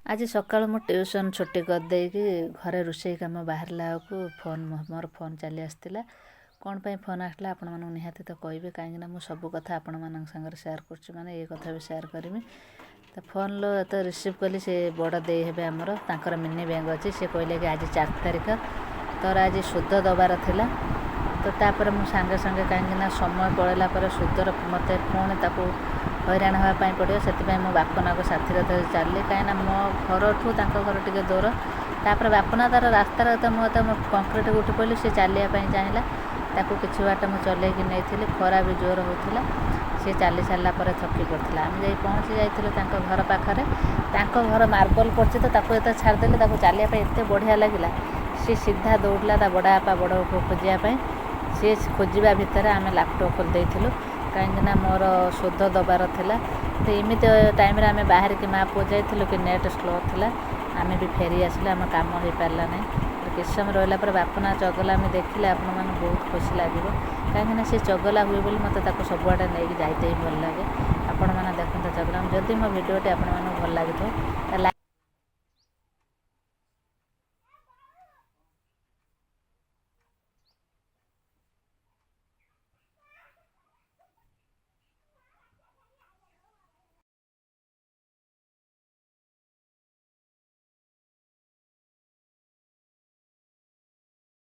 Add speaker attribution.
Speaker 1: ଆଜି ସକାଳୁ ମୁଁ ଟ୍ୟୁସନ୍ ଛୁଟି କରିଦେଇକି ଘରେ ରୋଷେଇ କାମ ବାହାରିଲା ବେଳକୁ ଫୋନ୍, ମୋର ଫୋନ୍ ଚାଲି ଆସିଥିଲା। କ'ଣ ପାଇଁ ଫୋନ୍ ଆସିଲା, ଆପଣମାନଙ୍କୁ ନିହାତି ତ କହିବି, କାହିଁକିନା ମୁଁ ସବୁ କଥା ଆପଣମାନଙ୍କ ସାଙ୍ଗରେ ସେୟାର କରୁଛି, ମାନେ ଏ କଥା ବି ସେୟାର କରିବି। ତ ଫୋନ୍ ତ ରିସିଭ୍ କଲି, ସେ ବଡ଼ ଦେଇ ହେବେ ଆମର, ତାଙ୍କର ମିନି ବ୍ୟାଙ୍କ ଅଛି। ସେ କହିଲେ କି ଆଜି 4 ତାରିଖ, ତୋର ଆଜି ସୁଧ ଦେବାର ଥିଲା। ତ ତାପରେ ମୁଁ ସାଙ୍ଗେ ସାଙ୍ଗେ, କାହିଁକିନା ସମୟ ପଳେଇଲା ପରେ ସୁଧର ମୋତେ ପୁଣି ତାକୁ ହଇରାଣ ହେବା ପାଇଁ ପଡ଼ିବ, ସେଥିପାଇଁ ମୁଁ ବାପନାକୁ ସାଥିରେ ଧରି ଚାଲିଲି, କାହିଁକିନା ମୋ ଘରଠୁ ତାଙ୍କ ଘର ଟିକେ ଦୂର। ତାପରେ ବାପନା ତା'ର ରାସ୍ତାରେ ତ ମୁଁ ତ କଂକ୍ରିଟ୍ ଉଠି ପଡ଼ିଲି, ସେ ଚାଲିବା ପାଇଁ ଚାହିଁଲା। ତାକୁ କିଛି ବାଟ ମୁଁ ଚଲେଇକି ନେଇଥିଲି। ଖରା ବି ଜୋର ହେଉଥିଲା। ସିଏ ଚାଲି ସାରିଲା ପରେ ଥକି ପଡ଼ିଥିଲା। ଆମେ ଯାଇ ପହଞ୍ଚି ଯାଇଥିଲୁ ତାଙ୍କ ଘର ପାଖରେ। ତାଙ୍କ ଘର ମାର୍ବଲ ପଡ଼ିଛି। ତ ତାକୁ ଯେତେବେଳେ ଛାଡ଼ିଦେଲେ, ତାକୁ ଚାଲିବା ପାଇଁ ଏତେ ବଢ଼ିଆ ଲାଗିଲା, ସିଏ ସିଧା ଦୌଡ଼ିଲା ତା ବଡ଼ ବାପା ବଡ଼ ବୋଉକୁ ଖୋଜିବା ପାଇଁ। ସିଏ ଖୋଜିବା ଭିତରେ ଆମେ ଲାପଟପ୍ ଖୋଲି ଦେଇଥିଲୁ, କାହିଁକିନା ମୋର ସୁଧ ଦେବାର ଥିଲା। ତ ଏମିତି ଟାଇମ୍ରେ ଆମେ ବାହାରିକି ମା' ପୁଅ ଯାଇଥିଲୁ କି ନେଟ୍ ସ୍ଲୋ ଥିଲା। ଆମେ ବି ଫେରି ଆସିଲୁ, ଆମ କାମ ହେଇପାରିଲା ନାହିଁ। କିଛି ସମୟ ରହିଲା ପରେ ବାପନା ଚଗଲା ଆମେ ଦେଖିଲେ ଆପଣମାନଙ୍କୁ ବହୁତ ଖୁସି ଲାଗିବ, କାହିଁକିନା ସେ ଚଗଲା ହୁଏ ବୋଲି ମୋତେ ତାକୁ ସବୁଆଡ଼େ ନେଇକି ଯାଇତେ ହିଁ ଭଲ ଲାଗେ। ଆପଣମାନେ ଦେଖନ୍ତୁ ଚଗଲା। ଯଦି ମୋ ଭିଡ଼ିଓଟି ଆପଣମାନଙ୍କୁ ଭଲ ଲାଗିଥିବ,